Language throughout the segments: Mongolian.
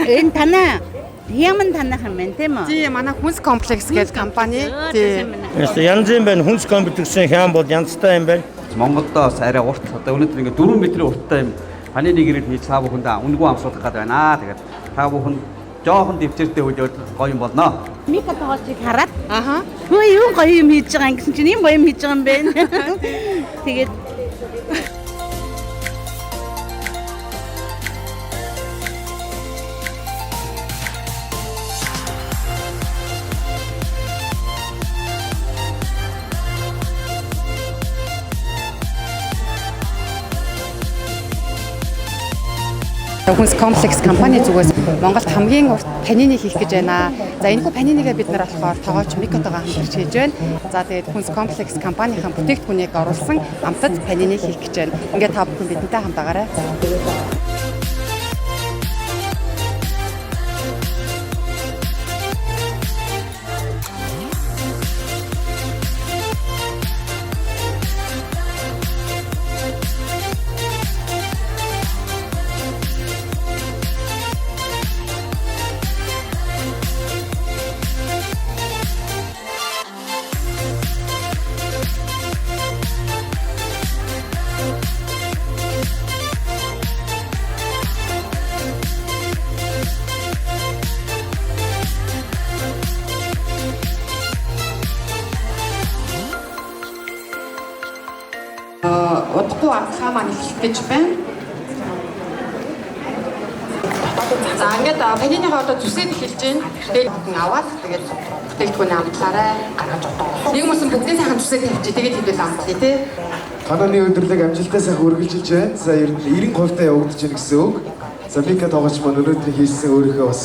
Энэ танай хяман танах юм байна тийм үү? Тий, манай Хүнс комплекс гэдэг компани. Тий. Янз юм байна. Хүнс комплексын хям бол янзтай юм байна. Монголдоо бас арай урт одоо өнөөдөр ингээд 4 метрийн урттай юм панини гэрэл хийж та бүхэндээ үнэгүй амсуулах гээд байна. Тэгээд та бүхэн жоохон дэвчээртэй хүлээвэл гоё юм болно. Мика тоогоочийг хараад Аха. хөө юу гоё юм хийж байгаа юм гэсэн чинь ийм гоё юм хийж байгаа юм байна. Тэгээд Хүнс комплекс компани зүгээс Монголд хамгийн урт панини хийх гэж байна. За энэхүү панинигээ бид нар болохоор тогооч Микотогоо хамтарч хийж байна. За тэгээд Хүнс комплекс компанийн бүтээгдэхүүнийг оруулсан амтад панини хийх гэж байна. Ингээд та бүхэн бидэнтэй хамт агаарай. Удахгүй амтлаа маань эхлэх гэж байна. За ингээд паниныхаа одоо зүсээд эхэлж байна. Тэгээд бүхэн аваад тэгээд бүтээгдэхүүнээ амтлаарай гаргаж одоо. Нэг мөсөн бүгдийн сайхан зүсээд тавьчих. Тэгээд хэдүүл амтлая тий. Кананы өдөрлөг амжилттай сайхан үргэлжилж байна. За ер нь 90% та явагдаж байна гэсэн үг. За Мика тоогооч маань өнөөдөр хийсэн өөрийнхөө бас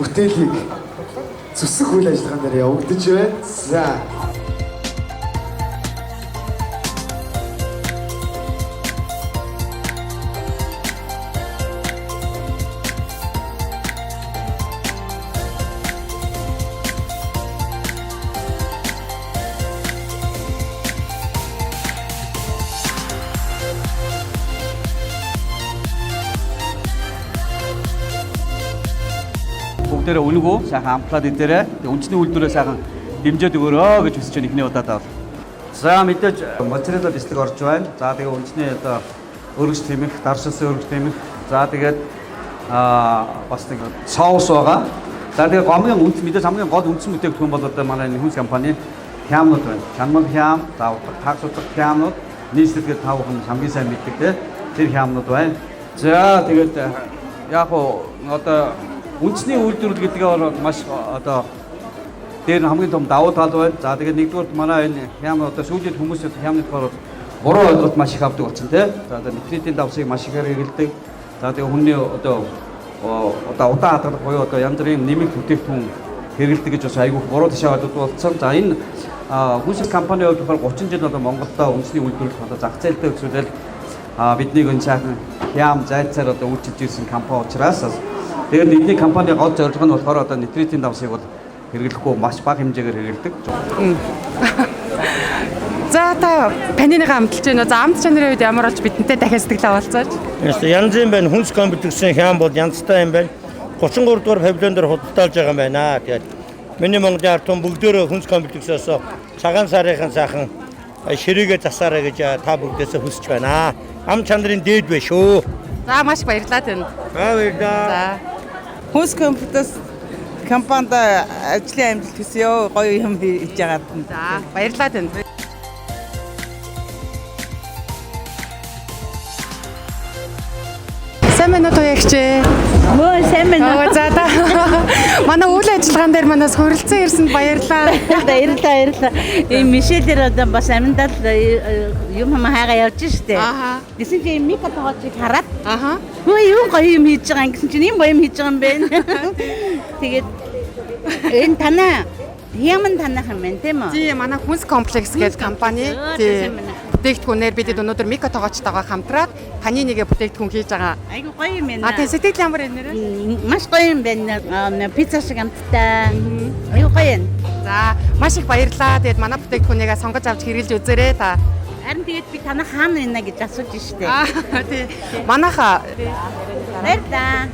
бүтээлийг зүсэх үйл ажиллагаан дээр явагдаж байна. За Бүгдээрээ үнэгүй сайхан амтлаад идээрэй. Тэгээд үндэсний үйлдвэрээ сайхан дэмжиж өгөөрэй гэж хүсэж байна эхний удаадаа бол. За мэдээж моцарелла бислэг орж байна. За тэгээд үндэсний одоо өргөж тэмэх, даршилсан өргөж тэмэх. За тэгээд бас нэг соус байгаа. За тэгээд гомгийн үндэс мэдээж хамгийн гол үндсэн бүтээгдэхүүн бол одоо манай энэ хүнс компани хямнууд байна. Чанмал хям, за утга тагс утга хямнууд нийслэлгээд та бүхэн хамгийн сайн мэддэг те тэр хямнууд байна. За тэгээд яг уу одоо үндэсний үйлдвэрлэл гэдэг нь бол маш одоо дээр нь хамгийн том давуу тал байна. За тэгээд нэгдүгürt манай энэ хям одоо сүүлийн хүмүүс хямны тухайд бол буруу ойлголт маш их авдаг болсон тий. За одоо нитритийн давсыг маш ихээр хэрэглэдэг. За тэгээд хүний одоо одоо удаан хадгалах буюу одоо янз бүрийн нэмэлт бүтээгдэхүүн хэрэглэдэг гэж бас айгүй буруу тишээ ойлгодог болсон. За энэ хүнсэл компани хувьд болохоор 30 жил одоо Монголдо үндэсний үйлдвэрлэх одоо зах зээлтэй өсвөлэл биднийг энэ сайхан хям зайцаар одоо үйлчилж ирсэн компани учраас тэгээд эдний компани гол зорилго нь болохоор одоо нитритийн давсыг бол хэрэглэхгүй маш бага хэмжээгээр хэрэглэдэг. За та паниныгаа амталж байна уу? За амт чанарын үед ямар болж бидэнтэй дахиад сэтгэл хаваалцаач. Янз юм байна. Хүнс комплексын хям бол янзтай юм байна. 33 дугаар павильон дээр худалдаалж байгаа юм байна. Тэгээд миний Монголын ард түмэн бүгдөө хүнс комплексоос цагаан сарын сайхан ширээгээ засаарай гэж та бүгдээсээ хүсэж байна. Ам чанарын дээд байна шүү. За маш их баярлалаа танд. Баярлалаа. За. Хүнс компьютерс компанид ажлын амжилт хүсье. Гоё юм хийж байгаад. За баярлалаа танд. Сайн байна уу туягч ээ? мөө сайн байна уу? Оо за та. Манай үйл ажиллагаан дээр манаас хүрэлцэн ирсэнд баярлалаа. Баярлалаа баярлалаа. Энэ Мишелэр одоо бас аминдал юм хам хайгаа явж штэ. Аха. Тэгсэн чинь энэ Мика тоогоочийг хараад Аха. хөө юу гоё юм хийж байгаа юм гэсэн чинь ийм гоё юм хийж байгаа юм байна. Тэгээд энэ танай хяман танах юм байна тийм үү? Тий, манай Хүнс комплекс гэдэг компани. Тий. сайн байна. Бүтээгдэхүүнээр бид өнөөдөр Мика тоогоочтойгоо хамтраад панинигээ бүтээгдэхүүн хийж байгаа. Айгу гоё юм байна. А тий, сэтгэл ямар байна нэрээ? Маш гоё юм байна. Пицца шиг амттай. Айгу гоё юм. За, маш их баярлалаа. Тэгээд манай бүтээгдэхүүнийгээ сонгож авч хэрэглэж үзээрэй та. Харин тэгээд би танай хаана байна гэж асууж штэ. Аа, тий. Манайха Баярлалаа.